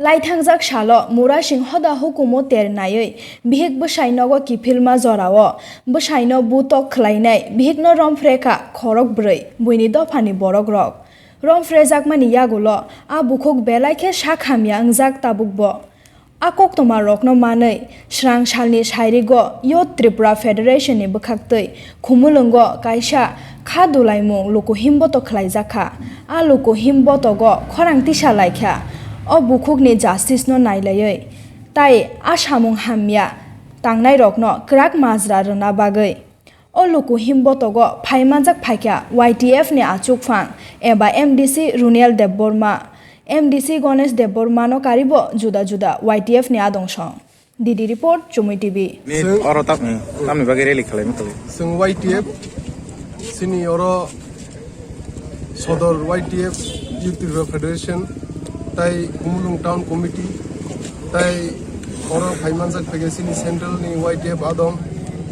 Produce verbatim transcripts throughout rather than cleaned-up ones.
Laithangjak salo Murasing hoda hukumu ter naiwi bihik bwsai nogo kiphilma jorao bwsaino butok khwlainai bihikno romphrekha khorok bwrwi, buini dophani borokrok. Romphrjakmani yagulo a bukhuk belai khe sak hamya wngjak tabukbo. A koktwma rokno manwi, srang salni sairigo Youth Tripura Federation ni bwkhaktwi Khumulwngo kaisa kha dulaimung lukuhim boto khwlaijakha. A lukuhim botogo khorang tisa laikha. O bukhukni justice no nailaiwi, tai a samung hamya tangnairokno kwrak majra rwna bagwi. O lukuhim botogo phaimanjak phaikha Y T F ni achukphang eba M D C Runiel Debbarma, M D C Ganesh Debbarma no karibo juda juda Y T F ni adong song. D D report, Chumui T V. Ni Sir. Oro tam-, tamni bagwi rally khlaima khlai? Chwng Y T F, chini oro Sodor Y T F, Youth Tripura Federation, tai Khumulwng Town Committee, tai oro phaimanjak phaikha chini central ni Y T F adong,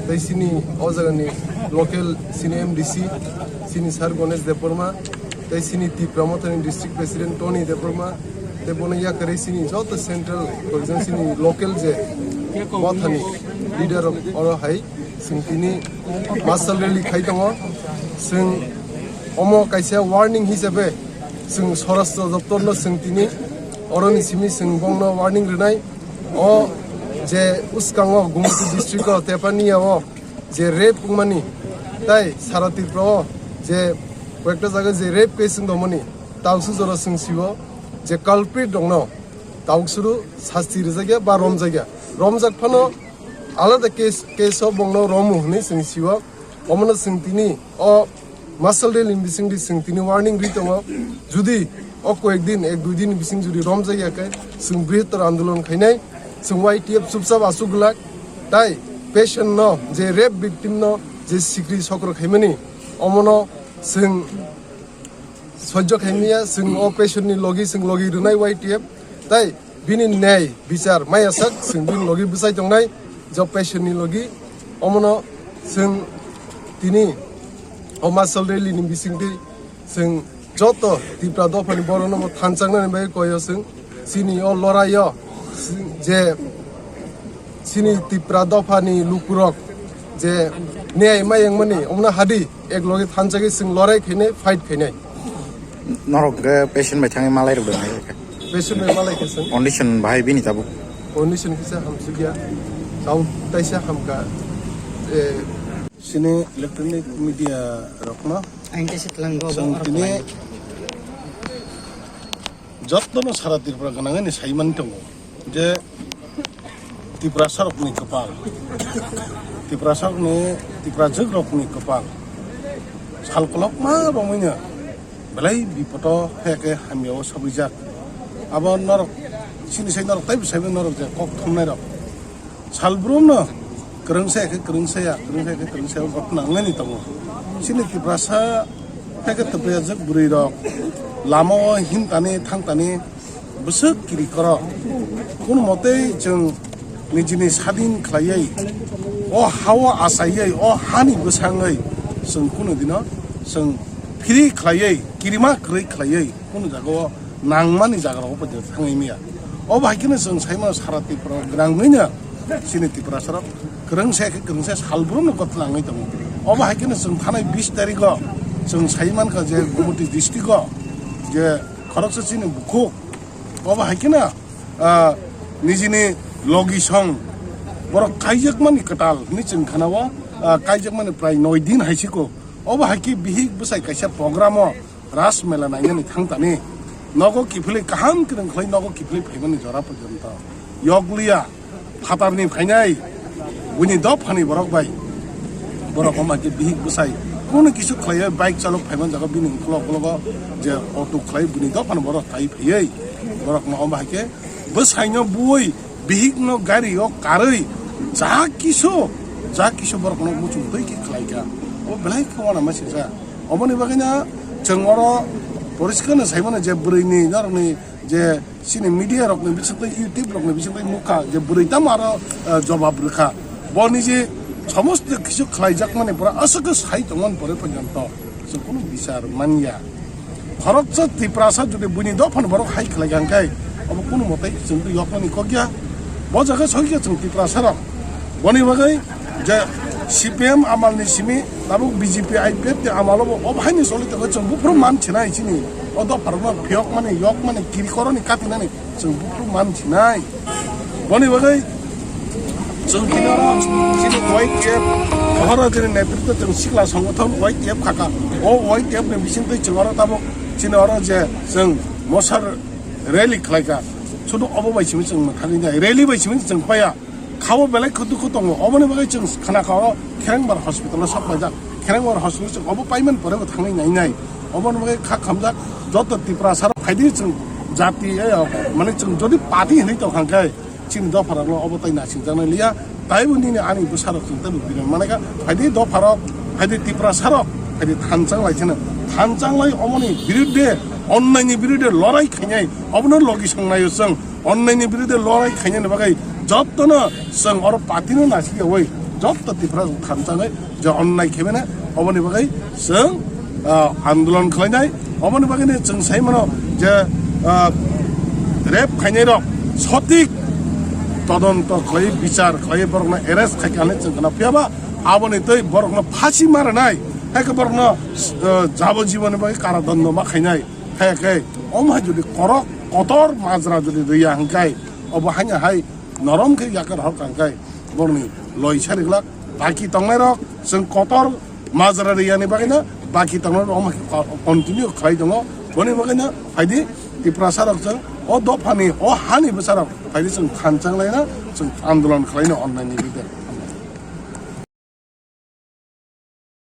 tai chini o jaga ni local chini M D C, chini Sir Ganesh Debbarma, tai chini Tipra Mothani District President Tony Debbarma, tei bono yakarwi chini joto central, for example, chini local je mothani leader rok oro hai chwng tini marshal rally khai tongo. Chwng omo kaisa warning hisabe chwng Swarashtra Doptor no chwng tini oroni simi chwng bongno warning rwnai. O je uskango Gumoti district o Tepania o je rape wngmani, tai sara Tripura o je koyekta jaga je rape case wng tongmani, tausuk jora chwng sio je culprit rokno tausuru sasti rwjakya ba romjakya. Romjak phano alada case, case o bongno romu hwnwi chwng sio. Omono chwng tini o marshal rally ni bisingdi chwng tini warning ri tongo. Judi o koyek din, ek dui din bising judi romjakya khe chwng brihottor andolon khainai. Chwng Y T F chupchap asuk glak. Tai patient no, je rape victim no je sikri sokro khaimani, omono chwng sojjo khaimaya, chwng o patient ni logi chwng logi rwnai Y T F. Tai bini nyai bichar maya sak chwng bini logi bwchai tongnai, je patient ni logi. Omono chwng tini o marshal rally ni bisingtwi chwng joto Tipra dophani borokno bo thanchaknani bagwi koyo chwng. Chini o loraio je chini Tipra dophani lukurok je nyai mayangmani omno hadi ek loge thanchagwi chwng lorai khainai, fight khainai. Norok, eh, patient bai thangwi malai rwdang hai khe. Patient bai malai khe chwng. Condition bahai bini tabuk? Condition kisa hamsukya. Tau taisa hamka. Eh, chini electronic media rokno ang khe se tlango chwng tini jotono sara Tripura gwnangwi ni sai man tongo je Tiprasa rokni kwpal, Tiprasa rokni, Tiprajwk rokni kwpal sal kolokma romwino belai bipodo phai khe hamyao sabwijak. Abo norok chini sai norok taibo saibo norok je kok thumnai rok. Salbrumno kwrwngsa khe kwrwngsa ya, kwrwngsa khe kwrwngsa ya, o ghotna wnglaini tongo. Chini Tiprasa khe kwpajak bwrwi rok lama o himtani thangtani bwswk kiri koro. Kono motei chwng nijini sadin khlaiwi, o ha-o achaiwi, o hani bwsangwi chwng kono dino chwng free khlaiwi, kirima kwrwi khlaiwi, kono jaga o nangmani jaga rok o thangwi maya. Obo hai kheno chwng sai mano sara Tripura o gwnangwino chini Tiprasa rok kwrwngsa khe kwrwngsa salbrumno ghotna wngwi tongo. Obo hai kheno chwng thanai bis tarikh o chwng sai mankha je Gumoti district o je khoroksa chini bukhuk, obo hai kheno, ah, nijini logi song borok kaijakmani kwtal hinwi chwng khana o, ah, kaijakmani prai noi din hai siko. Obo hai khe bihik bwsai kaisa program o Ras mela nainani thangtani nogo kiphilwi kaham kwrwng khlai nogo kiphilwi phaimani jora porjonto yokliya phatarni phainai buini dophani borok bai borok wngma khe bihik bwsai kunu kisu khlaiwi bike chalok phaiman jaga bini ukhulok ukhulok o je auto khlai buini dophani borok tai phaiwi borok no wngma hai khe bwsaino bui bihikno gari o karwi ja kisu ja kisu borokno muchung twi khe khlaikha. O belai khe uanama singsa. Oboni bagwino chwng oro poriskar no saimano je bwrwini norokni je chini media rokni bisingtwi YouTube rokni bisingtwi nukha je bwrwi tamo aro, eh, jobab rwkha. Bo niji somosto kisu khlaijakmani pore aswk khe sai tongmani pore porjonto chwng kunu bichar manya. Khoroksa Tiprasa jodi buini dophani borok hai khlai kha hwnkhe Obo kunu motai chwng twi yokmani kok ya. Bo jaga soi khe chwng Tiprasa rok. Boni bagwi je C P M amal ni simi tabuk B J P I P F ni amal obo obo haini soli tongkhe chwng buphuru man sinai chini. O dopha rokno phiyokmani, yokmani, kiri koroni katinani chwng buphuru man sinai. Boni bagwi chwng kini oro chini Y T F, horo chini netritwo chwng sikla songothon Y T F khaka. O Y T F ni bisingtwi chwng oro tabuk chini oro je chwng mosar rally khlaika. Sudu obo bai simi chwng thangwi nai. Rally bai simi chwng paya. Khabo belai khutu khutu tongo. Oboni bagwi chwng khna ka oro Kherengbar hospital o sok paijak. Kherengbar hospital chwng obo paiman pore bo thangwi nai nai. Oboni bagwi kha khamjak joto Tiprasa rok phaidi chwng jati, eh, mane chwng jodi party hinwi tong kha khe chini dopha rok no obo tai naising jaknai liya. Taibo nini ani bwsa rok chwng taibo biran manai kha. Phaidi dopha rok, phaidi Tiprasa rok, phaidi thanchang lai chana. Thanchang lai omoni birudde, onnai ni birudde lorai khainai. Obono logi song naio chwng. Onnai ni birudde lorai khainani bagwi jottono chwng oro party no naising yawi jotto Tiprasa rok thanchang lai. Je onnai khaimani, oboni bagwi chwng, ah, andolon khlainai. Oboni bagwino chwng sai mano je, ah, rape khainai rok sotik todonto khlai, bichar khlai, borokno arrest khai kha hinwi chwng khna phiya ba, aboni twi borokno phasi ma rwnai, hai khe borokno, ah, jabo jiboni bagwi karadondo ma khainai. Hai khe omo hai jodi korok kotor majra jodi rwya hwnkhe, obo haino hai norom khe yakar hor kha hwnkhe borokni loi sari glak. Baki tongnai rok chwng kotor majra riyani bagwi no, baki tongnai rok omo continue khlai tongo. Boni bagwi no phaidi Tiprasa rok chwng o dophani, o hani bwsa rok phaidi chwng thanchang laina, chwng andolon khlaina onnai ni bidar.